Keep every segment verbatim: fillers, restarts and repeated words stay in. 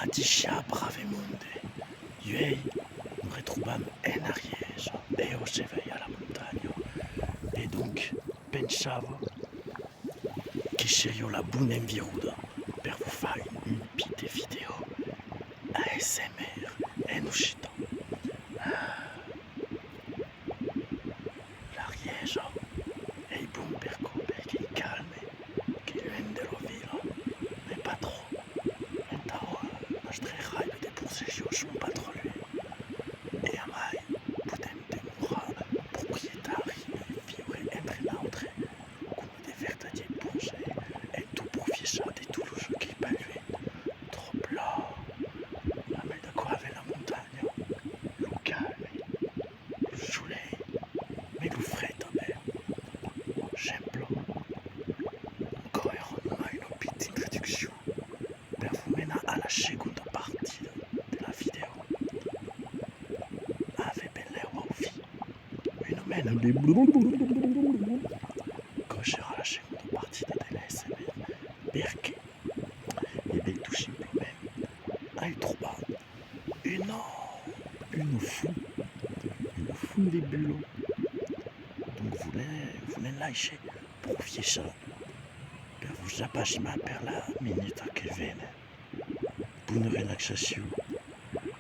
Adissiatz, brave monde! Uèi nos retrobam en Arièja e o se vei a la montanha. E donc, pensava que seriá la bona enviroda per vos far un, un pitit vidèo A S M R en occitan. L'Arièja ei bon per quò, perque ei calme, qu'ei luenh de la vila, mès pas tròp. Entau, eh, nòstre raibe de procession son pas tròp luenh. E amai, podem demorar proprietari e viure entre nautres coma de vertadiers borsèrs, en tot profechar de tot lo çò qu'ei pas luenh. Tròp plan, amai, d'aquò avèm la montanha, lo calme, lo solelh, mès lo freg tanben. Sembla. Encara una, una pitit introduccion per vos menar a la segonda partida de la vidèo. Avètz benlèu auvit una mena de... Quò serà la segonda partida de l'A S M R. Perqué? E ben, tot simplament, ai trobat una, una font, una font de bula. Donc, vos ne, vos ne laisse profechar per vos apacimar per la minuta que vene. Bona relaxacion.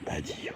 Adiu.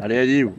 Allez, adiu.